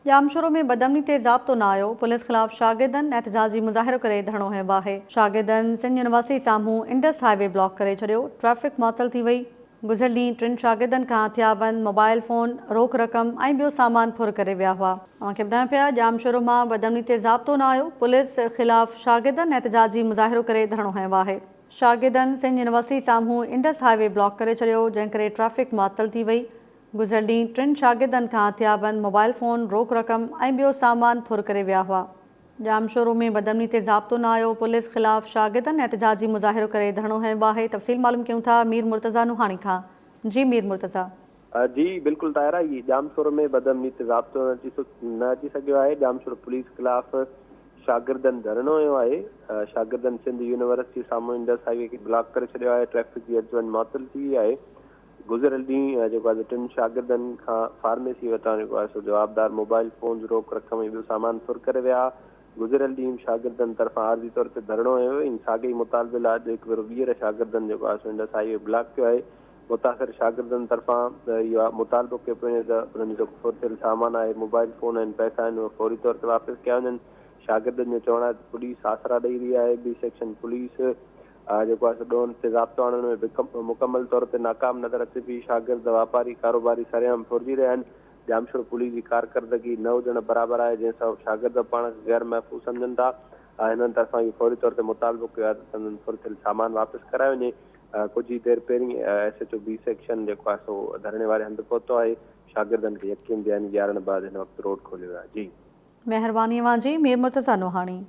ڄامشورو ۾ بدامني تي ضابطو نه آيو، پوليس خلاف شاگردن احتجاجي مظاهرو ڪري ڌرڻو هنيو آهي. شاگردن سنڌ يونيورسٽي سامهون انڊس هاء وي بلاڪ ڪري ڇڏيو، ٽريفڪ معطل ٿي وئي. گذريل ڏينهن ٽن شاگردن کان هٿياربند موبائل فون، روڪ رقم ۽ ٻيو سامان ڦر ڪري ويا هئا. اوهان کي ٻڌايون پيا ڄامشورو مان بدامني تي ضابطو نه آيو، پوليس خلاف شاگردن احتجاجي مظاهرو ڪري ڌرڻو هنيو آهي. شاگردن سنڌ يونيورسٽي سامهون انڊس هاء وي بلاڪ ڪري ڇڏيو، جنهن ڪري ٽريفڪ معطل ٿي وئي. گذريل ڏينهن ٽن شاگردن کان هٿياربند موبائل فون، روڪ رقم ۽ ٻيو سامان ڦر ڪري ويا هئا. ڄامشورو ۾ بدامني تي ضابطو نه آيو، پوليس خلاف شاگردن احتجاجي مظاهرو ڪري ڌرڻو هنيو آهي، تفصيل معلوم ڪيون ٿا مير مرتضيٰ نوحاڻي کان، جي مير مرتضيٰ. جي بلڪل طاهره، هي ڄامشورو ۾ بدامني تي ضابطو نه اچي نه اچي سگهيو آهي، ڄامشورو پوليس خلاف شاگردن ڌرڻو هنيو آهي، شاگردن سنڌ يونيورسٽي سامهون انڊس هاء وي کي بلاڪ ڪري ڇڏيو آهي، ٽريفڪ جي اچ وڃ معطل ٿي وئي آهي، گذريل ڏينهن جيڪو آهي سو ٽن شاگردن کان فارميسي وٽان جيڪو آهي سو جوابدار موبائل فونز، روڪ رقم ۽ ٻيو سامان ڦر ڪري ويا. گذريل ڏينهن به شاگردن طرفان عارضي طور تي ڌرڻو هنيو ويو ۽ ساڳئي ئي مطالبي لاء اڄ هڪ ڀيرو ٻيهر شاگردن جيڪو آهي سو انڊس هاء وي بلاڪ ڪيو آهي. متاثر شاگردن طرفان اهو مطالبو ڪيو پيو وڃي ته انهن جو جيڪو ڦر ٿيل سامان آهي، موبائل فون آهن، پئسا آهن اهي فوري طور تي واپس ڪيا وڃن. شاگردن جو چوڻ آهي ته پوليس آسرا ڏئي رهي آهي، بي سيڪشن پوليس جيڪو آهي سو ڏوهن تي ضابطو آڻڻ ۾ به مڪمل طور تي ناڪام نظر اچي پئي، شاگرد، واپاري، ڪاروباري سرعام ڦرجي رهيا آهن، ڄامشورو پوليس جي ڪارڪردگي نه هجڻ برابر آهي، جنهن سبب شاگرد به پاڻ کي غير محفوظ سمجهن ٿا، هنن طرفان اهو فوري طور تي مطالبو ڪيو آهي ته سندن ڦر ٿيل سامان واپس ڪرايو وڃي، ڪجهه ئي دير پهرين S H O B section جيڪو آهي سو ڌرڻي واري هنڌ پهتو آهي، شاگردن کي يقين دهاني ڏيارڻ بعد هن وقت روڊ کوليو ويو آهي. جي. مهرباني اوهان جي مير مرتضيٰ نوحاڻي.